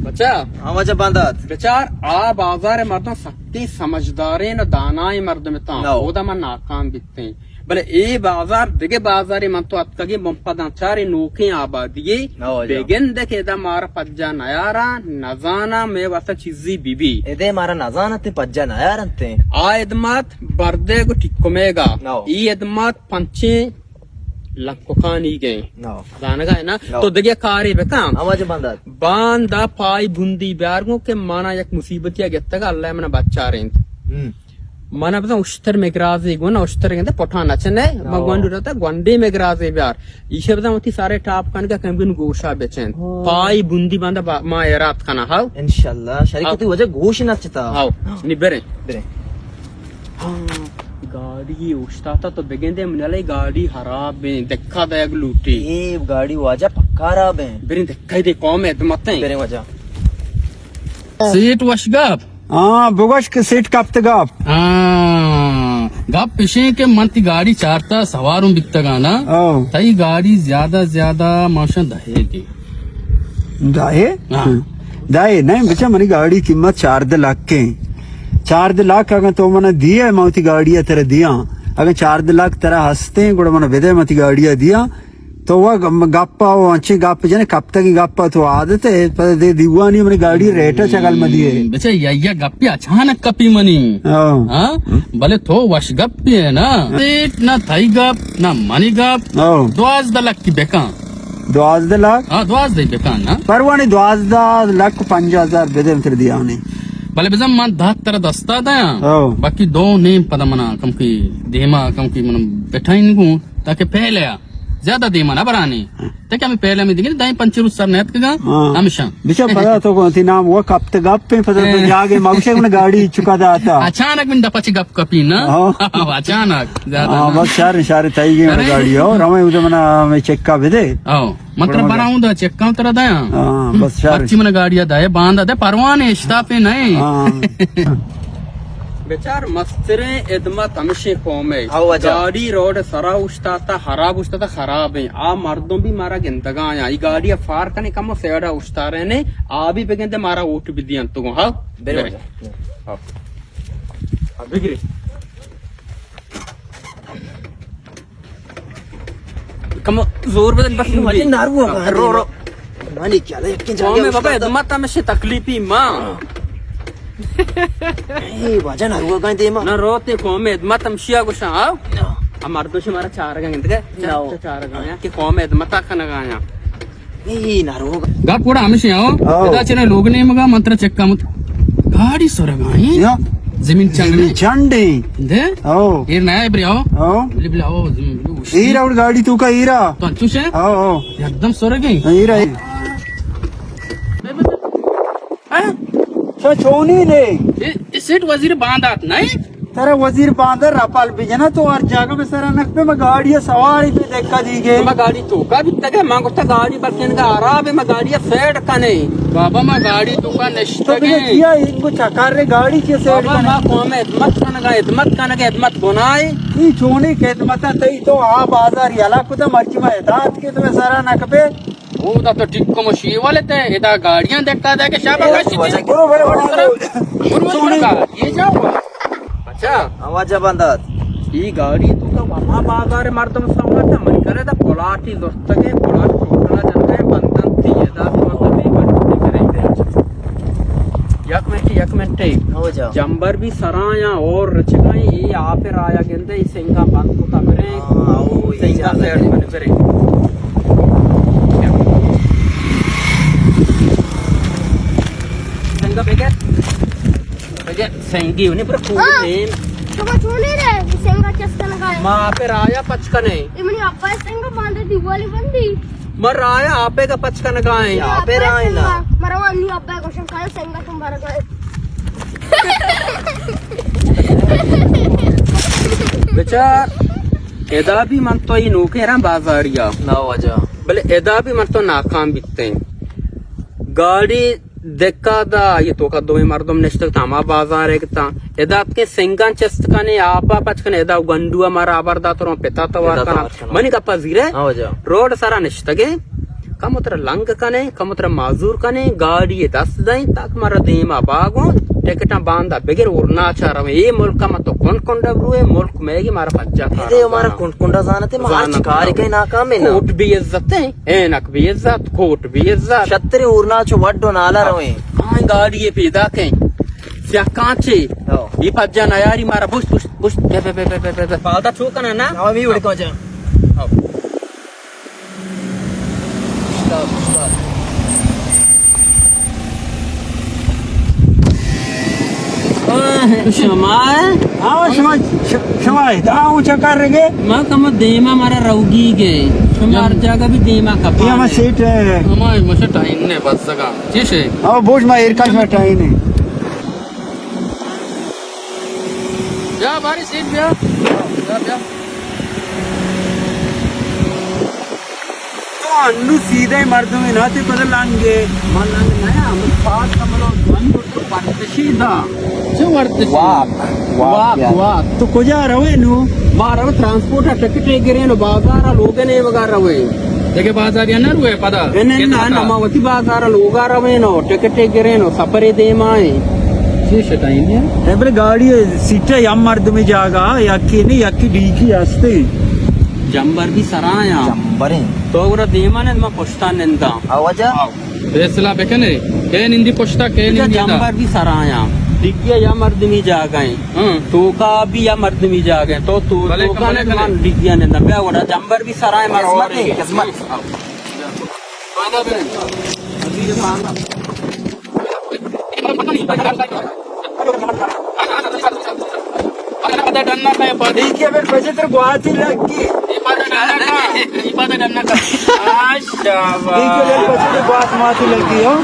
بچا، ہاں واجہ باندات۔ بچار، آ بازار مردم سکیں سمجھداریں و دانائیں مردم تاں۔ نو۔ اودا من ناکام بیتیں۔ بلے اے بازار دگہ بازارے من تو اتکگیں بمپداں چارے نوکیں آبادی۔ نو واجہ۔ بگندے کہ ادا مارا پجا نیاراں، نزاناں مئے واسطہ چیزی بی بی۔ ادے مارا نزانت پجا نیارنت۔ آ ادمات بردے گو ٹکمیگا۔ نو۔ ای ادمات پنچیں لنککانی گئے۔ نو۔ زانگا ہے نا؟ نو۔ تو دگہ کارے بکن۔ آواز بندات۔ باندا پائی بندی بیار گوں کہ مانا یک مصیبتی گتگا، اللہ منا بچارینت۔ ہم۔ منا بزن اشتر مگرازے گون، اشتر گندے پٹھان نچنے، نو۔ من گونڈو رہتا گونڈے مگرازے بیار۔ ایشے بزن وتی سارے ٹاپ کنگا کم گن گوشا بچن۔ ہاں۔ پائی بندی باندا با-، ما ایرات کنا ہاو۔ انشاءاللہ۔ شریک ہاو۔ تو وجہ گوش نچتا۔ ہاو۔ نی برے۔ برے۔ ہاں، گاڑی اوشتاتا تو بگندے منالے گاڑی خراب ہیں، دکا دایگ لوٹی۔ اے گاڑی واجہ پکا خراب ہیں۔ بریں دکا دے قوم ادمت ہیں۔ بریں واجہ۔ سیٹ وش گپ۔ ہاں، بگوش کہ سیٹ کپت گپ۔ ہاں، گپ اشیں کہ من تی گاڑی چارتا سواروں بیتگا نا۔ او۔ تئی گاڑی زیادہ زیادہ ماشاء دہے گی۔ دائے؟ ہاں۔ دائے نہیں بچا، منی گاڑی قیمت چاردہ لاکھ ہیں۔ چاردہ لاکھ اگر تو منا دیئے، من وتی گاڑی ترا دیاں۔ اگر چاردہ لاکھ ترا ہستیں، گڑا منا بدے، من وتی گاڑی دیاں۔ تو وہ گپا، وہ انچیں گپ جنے، کپتگی گپا تو عادت ہے، پتہ دے دیوانی منی گاڑی ریٹا چگل مدیے۔ بچا، یا، یا گپی اچانک کپی منی۔ ہاں۔ ہاں؟ بلے تو وش گپی ہے نا۔ سیٹ نہ تھئی گپ، نہ منی گپ۔ ہاں۔ دوازدہ لاکھ کی بکاں۔ دوازدہ لاکھ؟ ہاں، دوازدہ بکن نا۔ پروانی دوازدہ لاکھ پنجاہ ہزار بدے تر دیانی۔ بلے بزن من دہ ترا دستا دیاں۔ او۔ باقی دو نیم پدا منا کم کی دیما کم کی من بٹھائیں گوں تاکہ پہلے آ زیادہ دیما نہ برانی۔ تاکہ ہمیں پہلے ہمیں دیگه دائیں پنچ روز سر نیت کگا۔ ہاں۔ ہمیشہ۔ بچا پدا تو کون سی نام وہ کپت گپ پہ پدا تو جاگے مگشے گاڑی چکا داتا۔ اچانک من دپا چی گپ کپی نا۔ ہاں۔ اچانک۔ زیادہ ہاں، نہ۔ بس شار، شار تئی گئے شار۔ گاڑی ہو، رمے ادے منا ہمیں چکا بدے۔ ہاں، من ترا بڑا براؤں دا، چکا ترا دیا۔ ہاں، بس شار۔ مرچی من گاڑی دا ہے، باندا دے، پروانے اشتاپے نہیں۔ ہاں۔ بچار مستریں ادمت ہمشیں قوم ہے۔ ہاں، واجہ۔ گاڑی روڈ سرا اشتاتا، خراب اشتاتا، خراب ہیں۔ آ مردم بھی مارا گندگا ہیں۔ ای گاڑی فار کنے کم سیڑا اشتارے نے، آ بھی بگندے مارا ووٹ بھی دیان تو۔ ہاں؟ برے۔ برے۔ واجہ۔ ہاں۔ بگری۔ کم زور بدن بس۔ واجہ نارو۔ رو، رو۔ مانی کیا لے، یکیں جاگہ قوم بابا، ادمت ہمشی تکلیفی ما۔ اے واجہ نارو گائیں دیما۔ نہ روتے قوم ادمت ہمشیا گوشاں، آؤ۔ ہم مردوش مارا چار گائیں دے۔ چار گائیں کہ قوم ادمت کنگایا۔ اے نہ روگ۔ گپ گڑا ہمیشی ہو۔ ہاں۔ ادا چنے لوگ نیمگا من ترا چکا مت۔ گاڑی سرگا ہیں۔ یا۔ زمین چنڈ زمین ہیں۔ چنڈ ہیں۔ دے؟ ہاں۔ ایر نیا ہے بری آؤ۔ ہاں۔ بلی بلی آؤ، زمین بلی اوشی۔ ایر اور گاڑی تو کا ایرا۔ تو انچوش ہے؟ ہاں، ہاں۔ یکدم سرگ ہیں۔ ہاں، ایر ہے۔ ہاں؟ چو چونی نے؟ اے، اے سیٹ وزیر باندات نہیں؟ ترا وزیر باندر رپال بجنا، تو ہر جاگہ میں سرا نک پہ، میں گاڑی سواری پہ دیکھا دیگے۔ میں گاڑی تو کا بیتگے، میں گوشتا گاڑی بلکن کا خراب ہے، میں گاڑی سیڈ کنے۔ بابا، میں گاڑی تو کا تو نشتگے۔ کیا ان کو چکر رے گاڑی کے سیڈ بابا، کنے؟ میں قوم ادمت کنگا، ادمت کنگا، ادمت بنائے۔ ای چونی خدمت تئی تو آ بازار یلا کتا، مرچی میں اطاعت کے تو سرا نک پہ۔ او دا تو ٹکو مشی والے تے، ادا گاڑیاں دیکھا دے کہ شابا اے، کاشی تے۔ برو، برو، برو، برو۔ برو، برو، برو۔ یہ جاؤ۔ اچھا۔ آواز بندات۔ ای گاڑی تو کا وما بازار مردم سمجھتا، من کرے دا پلاٹی زرتگے، پلاٹ ٹوٹلا جنگے، بندن تی، ادا تو مطلب یہ بندن کرے۔ یک منٹ، یک منٹ۔ ہو جا۔ جمبر بھی سرایاں اور رچگائیں، یہ آپ رایا گندے، یہ سنگا بند کتا برے۔ ہاں، او، یہ سنگا جاگہ سیٹ ہے۔ بنے برے۔ سنگا بگے، بگے سنگی ہونے پر کوئی ہاں۔ نیم۔ شما چونے رے، سنگا چست کنگا ہے۔ ما آپ رایا پچ کنے۔ یہ منی ابا سنگا باندے دیوالی بندی۔ مر رایا آپے کا پچ کنگا ہیں۔ آپے رائے نا۔ مروانی ابا گوشن کھانا سنگا تم بھر گئے۔ بچار، ادا بھی من تو یہ نوکے راں بازاریا۔ نا واجہ۔ بلے ادا بھی من تو ناکام بیتے۔ گاڑی دکا دا، یہ تو کا دوئیں مردم نشتگ تا ہما بازار ہے کتا۔ ادا اتکے سنگاں چست کنے، آپا پچ کنے، ادا گنڈو مارا آبر دا تروں پتا توار پتا کنا۔ توار کنا۔ منی گپا زیرے، ہاں واجہ۔ روڈ سرا نشتگے۔ کمو ترا لنگ کنیں، کمو ترا معذور کنیں، گاڑی ءَ دست دئیں، تاکہ مارا دیما باگوں، ٹکٹاں باندا بگر ورناچا رویں۔ اے ملک ءَ ما تو کنڈ کنڈ ءَ بروئے، ملک مئیگی، مارا پجا کار اے مارا زاناں۔ کنڈ کنڈ ءَ زانتے، ما ہر چی کارے کئے ناکام ایں نا۔ کوٹ بے عزت ایں، اینک بے عزت، کوٹ بے عزت۔ شتریں ورناچ وڈ و نالا رویں۔ ہاں، گاڑی ءَ پیدا کئیں۔ سیاہ کانچے۔ ہاں۔ اے پجا نیاری مارا، بشت، بشت، بشت۔ بے، بے، بے۔ پادا چو کنا نا؟ ہاں، می وڑ کانچا۔ ہاں۔ شما؟ ہاں، شما، ش-، شما، ہاں، چکر رگے؟ ما کم دیما مارا روگی گئے۔ شما ہر جاگہ بھی دیما کپا۔ یہ ہمارا سیٹ ہے۔ ہمارے مشہ ٹائم نے بس سکا۔ چیش ہے؟ ہاں، بوجھ ما ایئر کش میں ٹائم ہے۔ بیا باری سیٹ بیا۔ بیا، بیا۔ تو انو سیدھے مردمے نا، تے پدا لنگے۔ من لنگ نیا، من پاس کملو۔ من تو ورزشی دا۔ چه ورزشی؟ واک، واک، واک، یار۔ واک۔ تو کجا روے نو؟ ما رو ٹرانسپورٹ ٹکٹے گرین و بازار لوگنے وگا روے۔ دگہ بازار یا نہ روئے پدا؟ نہ، نہ، نہ، نہ، ما وتی بازار لوگا رویں و ٹکٹے گریں و سفرے دیما ایں۔ چی شتائیں دیا؟ اے بلے گاڑی سیٹا یا مردمی جاگہ، یکی نی، یکی ڈیکی ہستے۔ جمبر بھی سرایاں۔ جمبریں۔ تو گڑا دیما نہ، ما پشتا ننداں۔ آ وجہ؟ آؤ۔ فیصلہ بکنے، کئے نندی پشتا، کئے نندی دا۔ جمبر بھی سرایاں۔ ڈگیا یا مردمی جاگہ ایں۔ ہاں۔ توکا بھی یا مردمی جاگہ ایں۔ تو، تو، بلے توکا کمبلے نہ کنے۔ ڈگیا ننداں۔ بیا گڑا جمبر بھی سرائے مارا قسمت اور ہے، ہے۔ قسمت۔ ٹھیک ہے، پھر پیسے تیرے گواتی لگ گئی۔ ٹھیک ہے، پھر پیسے تیرے گوات ماتی لگ گئی ہو۔